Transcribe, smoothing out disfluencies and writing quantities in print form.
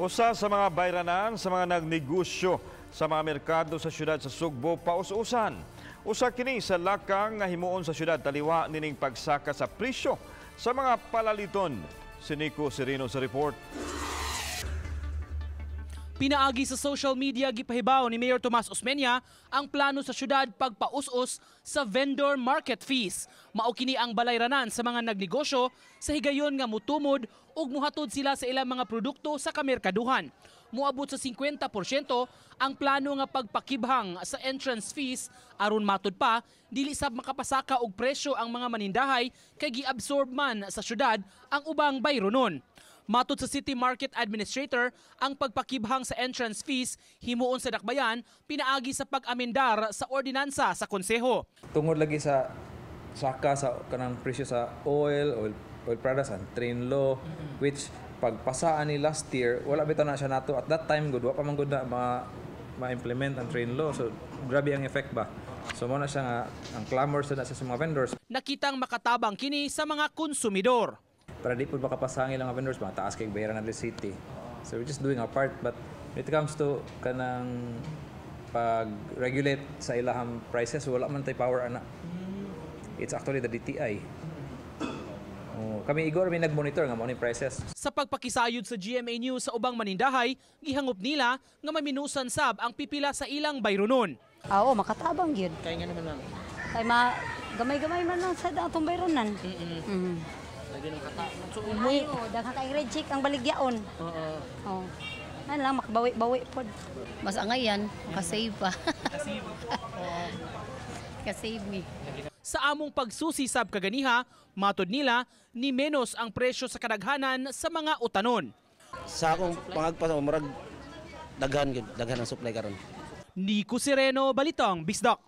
Usa sa mga bayranan sa mga nagnegosyo sa mga merkado sa syudad sa Sugbo paus-usan. Usa kini sa lakang nga himuon sa syudad taliwa nining pagsaka sa presyo sa mga palaliton. Si Nico Sereno sa report. Pinaagi sa social media, gipahibaw ni Mayor Tomas Osmeña ang plano sa syudad pagpaus-us sa vendor market fees. Mao kini ang balayranan sa mga nagnegosyo sa higayon nga mutumod ug muhatod sila sa ilang mga produkto sa kamerkaduhan. Muabot sa 50% ang plano nga pagpakibhang sa entrance fees aron, matud pa, dili sab makapasaka og presyo ang mga manindahay kay giabsorb man sa syudad ang ubang bayronon. Matod sa City Market Administrator, ang pagpakibhang sa entrance fees himuon sa dakbayan pinaagi sa pag-amendar sa ordinansa sa konseho. Tungod lagi sa saka sa kanang presyo sa oil products and train law, which pagpasaan ni last year, wala bitaw na siya nato at that time gud, wa pa man gud na ma ma-implement ang train law, so grabe ang effect ba. So mo na siya nga ang clamor sa mga vendors. Nakitang makatabang kini sa mga konsumidor. Para di pud makapasangil ang mga vendors, mataas kay bayaran na city. So we're just doing our part, but when it comes to kanang pag-regulate sa ilahang prices, wala man tay power ana. It's actually the DTI. Oh, kami igor may nag-monitor nga mao ni prices. Sa pagpakisayod sa GMA News sa ubang manindahay, gihangop nila nga maminusan sab ang pipila sa ilang bayronon. Ah, oo, makatabang gyud. Kaya nga naman, ma'am. Kay ma gamay-gamay man lang sa atong bayronan. Lagi ng kata. So, Ay, oh, daghan kay red check ang baligyaon. Oo. Oh. Ano lang, makabawi-bawi pod. Mas angayan, makasave pa. Kasave me. Sa among pagsusi sab kaganiha, matod nila, ni menos ang presyo sa kadaghanan sa mga utanon. Sa akong pangagpas, murag daghan gyud, daghan ang supply karon. Nico Sereno, Balitang Bisdak.